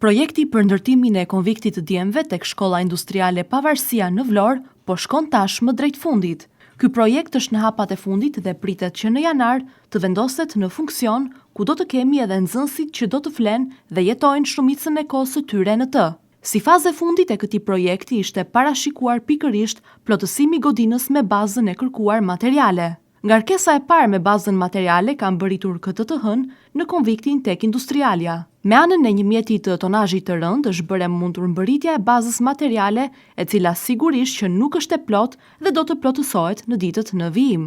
Projekti për ndërtimin e konviktit të djemve tek shkolla industriale Pavarësia në Vlorë po shkon tashmë drejt fundit. Ky projekt është në hapat e fundit dhe pritet që në janar të vendoset në funksion ku do të kemi edhe nxënësit që do të flenë dhe jetojnë shumicën e kohës së tyre në të. Si fazë e fundit e këtij projekti ishte parashikuar pikërisht plotësimi i godinës me bazën e kërkuar materiale. Ngarkesa e parë me bazën materiale ka mbërritur këtë të hënë në konviktin tek Industrialja. Me anën e një mjeti të tonazhit të rëndë është bërë e mundur mbërritja e bazës materiale e cila sigurisht që nuk është e plotë dhe do të plotësohet në ditët në vijim.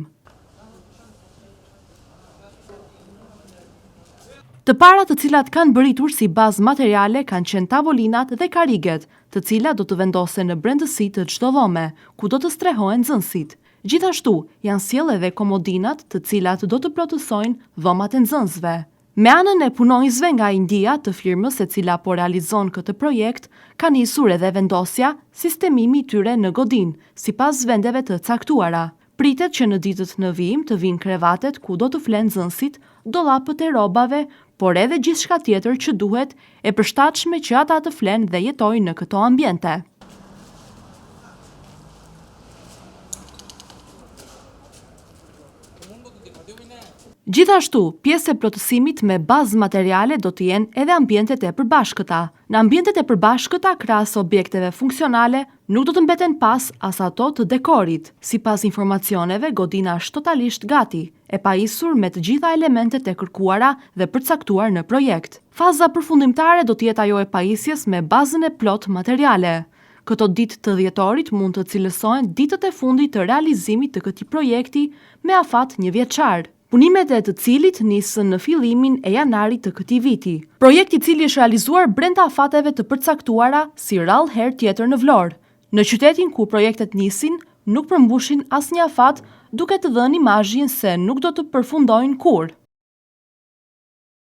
Të parat të cilat kanë mbërritur si bazë materiale kanë qenë tavolinat dhe karriget, të cilat do të vendosen në brendësi të çdo dhome, ku do të strehohen nxënësit. Gjithashtu, janë sjellë edhe komodinat të cilat do të plotësojnë dhomat e nxënësve. Me anën e punonjësve nga India të firmës e cila po realizon këtë projekt, ka nisur edhe vendosja, sistemimi i tyre në godinë, sipas vendeve të caktuara. Pritet që në ditët në vijim të vijnë krevatet ku do të flenë nxënësit, dollapët e rrobave, por edhe gjithçka tjetër që duhet e përshtatshme që ata të flenë dhe jetojnë në këto ambiente. Gjithashtu, pjesë e plotësimit me bazë materiale do të jenë edhe ambientet e përbashkëta. Në ambientet e përbashkëta, krahas objekteve funksionale, nuk do të mbeten pas as ato të dekorit. Sipas informacioneve, godina është totalisht gati, e pajisur me të gjitha elementet e kërkuara dhe përcaktuar në projekt. Faza përfundimtare do të jetë ajo e pajisjes me bazën e plotë materiale. Këto ditë të dhjetorit mund të cilësohen ditët e fundit të realizimit të këtij projekti me afat njëvjeçar, punimet e të cilit nisën në fillimin e janarit të këtij viti. Projekt i cili është realizuar brenda afateve të përcaktuara si rrallë herë tjetër në Vlorë, në qytetin ku projektet nisin, nuk përmbushin asnjë afat duke të dhënë imazhin se nuk do të përfundojnë kurrë.